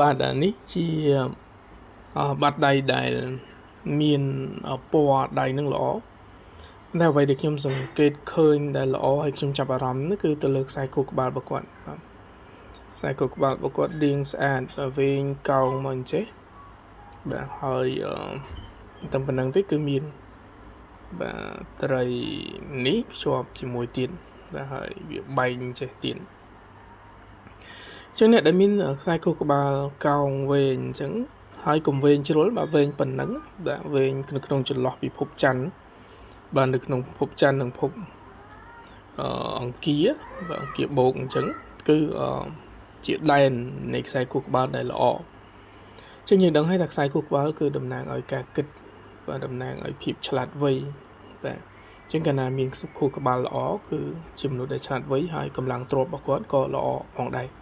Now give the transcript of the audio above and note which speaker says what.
Speaker 1: បាទ នេះជាបាតដៃដែលមានពណ៌ដៃនឹងល្អ តែអ្វីដែលខ្ញុំសង្កេតឃើញដែលល្អ ហើយខ្ញុំចាប់អារម្មណ៍នោះ គឺទៅលើខ្សែខួរក្បាលរបស់គាត់។ បាទ ខ្សែខួរក្បាលរបស់គាត់រៀងស្អាត វែងកោងមកអញ្ចេះ។ បាទ ហើយតែប៉ុណ្្នឹងទេ គឺមានបាទត្រីនេះភ្ជាប់ជាមួយទៀត បាទ ហើយវាបែកចេះទៀត។ ចឹងអ្នកដែលមានខ្សែខួរក្បាលកោងវែងអញ្ចឹង ហើយកុំវែងជ្រុល បាទ វែងប៉ុណ្ណឹង បាទ វែងនៅក្នុងចន្លោះពិភពច័ន្ទ បាទ នៅក្នុងភពច័ន្ទនិងភពអអង្គា បាទ អង្គាបូកអញ្ចឹង គឺជាដែននៃខ្សែខួរក្បាលដែលល្អ។ ចឹងយើងដឹងហើយថា ខ្សែខួរក្បាលគឺតំណាងឲ្យការគិត បាទ តំណាងឲ្យភាពឆ្លាតវៃ។ បាទ ចឹងកាលណាមានខួរក្បាលល្អ គឺជាមនុស្សដែលឆ្លាតវៃ ហើយកម្លាំងទ្រព្យរបស់គាត់ក៏ល្អផងដែរ។